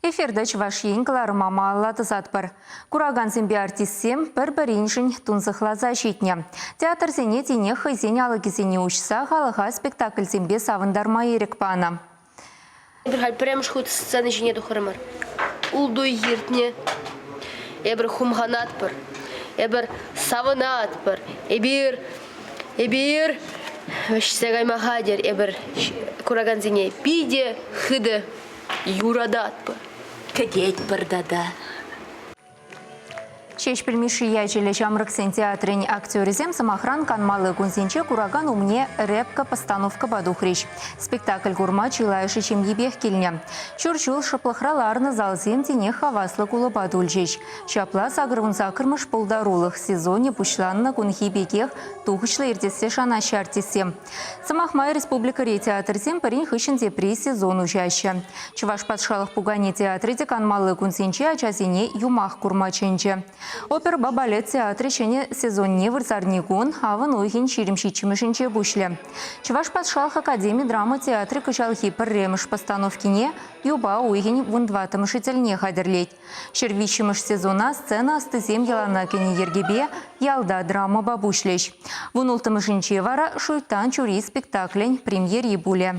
Эфирта Чӑваш Ен кӑларӑма малалла тӑсатпӑр. Куракансемпе артистсем пӗр-пӗриншӗн тунсӑхласа ҫитнӗ. Театрсене тинех хӑйсен алӑкӗсене уҫса халӑха спектакльсемпе савӑнтарма ирӗк панӑ. Эпир халь пӗрремӗш хут сцена ҫине тухрӑмӑр. Ултуй иртнӗ. Эпир хумханатпӑр. Эпир савӑнатпӑр. Эпир эпир вӗҫсе кайма хатӗр. Эпир куракансене питӗ хытӑ юрататпӑр. Кӗтетпӗр тата. Ҫеҫпӗл Мишши ячӗллӗ ҫамрӑксен театрӗн актерӗсем, сӑмахран, канмалли кунсенче куракан умне рэпка постановкӑпа тухрӗҫ. Спектакль курма чылайӑшӗ ҫемйипех килнӗ. Ҫур ҫул шӑплӑхра ларнӑ залсем тинех хаваслӑ кулӑпа тулчӗҫ. Ҫапла 88-мӗш пултарулӑх сезонӗ пуҫланнӑ кунхи пекех тухӑҫлӑ иртессе шанаҫҫӗ артистсем. Сӑмах май, республикӑри театрсем пӗрин хыҫҫӑн тепри сезон уҫаҫҫӗ. Чӑваш патшалӑх пукане театрӗ те канмалли кунсенче ачасене юмах курма чӗнчӗ. Оперӑпа балет театрӗ ҫӗнӗ сезонне вырсарникун авӑн уйӑхӗн 27-мӗшӗнче пуҫлӗ. Чӑваш патшалӑх академи драма театрӗ кӑҫалхи пӗрремӗш постановкине юпа уйӑхӗн 14-мӗшӗ тӗлне хатӗрлет. 103-мӗш сезона сцена ӑстисем йӑлана кӗнӗ йӗркепе ялта драмӑпа пуҫлӗҫ. 16-мӗшӗнче вара «Шуйттан чури» спектаклӗн премьери пулӗ.